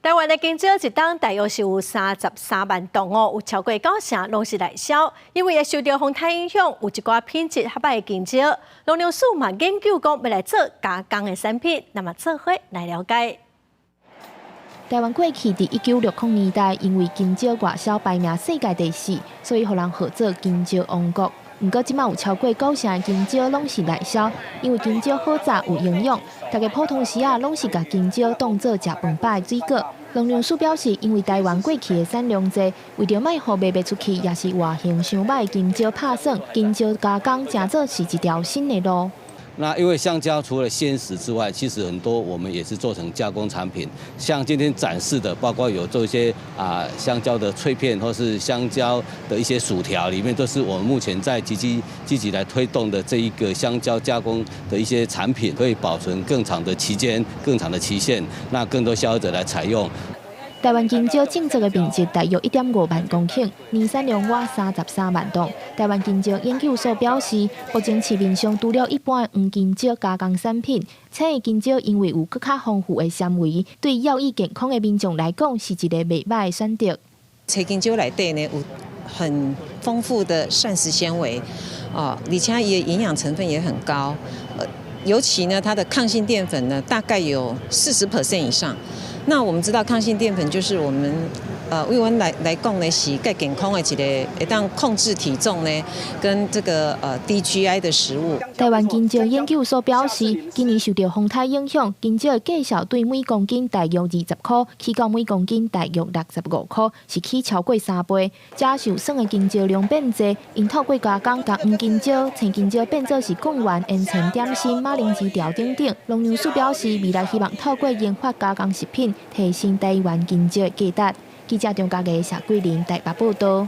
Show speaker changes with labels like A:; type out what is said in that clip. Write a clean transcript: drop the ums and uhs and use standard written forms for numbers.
A: 台灣的香蕉一冬大約是有33萬噸哦，有超過九成攏是內銷。因為會受著風颱影響，有一寡品質較䆀的香蕉，農糧署嘛研究講欲來做加工的產品，那麼做伙來了解。
B: 台灣過去佇1960年代，因為香蕉外銷排名世界第四，所以予人號做香蕉王國。毋過這馬有超過九成的香蕉攏是內銷，因為香蕉好食有營養，大家普通時仔攏是共香蕉當做食飯飽的水果。農糧署表示，因為台灣過去的產量濟，為著莫予賣袂出去，抑是外形傷䆀的香蕉拍算，香蕉加工成做是一條新的路。
C: 那因為香蕉除了鮮食之外，其實很多我們也是做成加工產品，像今天展示的，包括有做一些香蕉的脆片，或是香蕉的一些薯條，裡面都是我們目前在積極積極來推動的這一個香蕉加工的一些產品，可以保存更長的期間、更長的期限，那更多消費者來採用。
B: 台灣香蕉種植的面積大約1.5萬公頃，年產量倚33萬噸。台灣香蕉研究所表示，目前市面上除了一般的黃香蕉加工產品，青的香蕉因為有閣較豐富的纖維，對有意健康的民眾來講是一个袂䆀的選擇。
D: 青香蕉內底呢有很豐富的膳食纖維，哦，而且伊的營養成分也很高，尤其呢它的抗性澱粉呢大概有40% 以上。那我們知道抗性澱粉就是我們為阮來講呢是較健康的一个會當控制體重呢，跟這個低 GI 的食物。
B: 台灣香蕉研究所表示，今年受著風颱影響，香蕉的價數對每公斤大約20箍，起到每公斤大約65箍，是起超過3倍。遮受損的香蕉量變濟，𪜶透過加工，共黃香蕉、青香蕉變做是貢丸、煙腸點心、馬鈴薯條等等。農糧署表示，未來希望透過研發加工食品，提升台灣香蕉的價值。記者張家藝、謝桂林台北報道。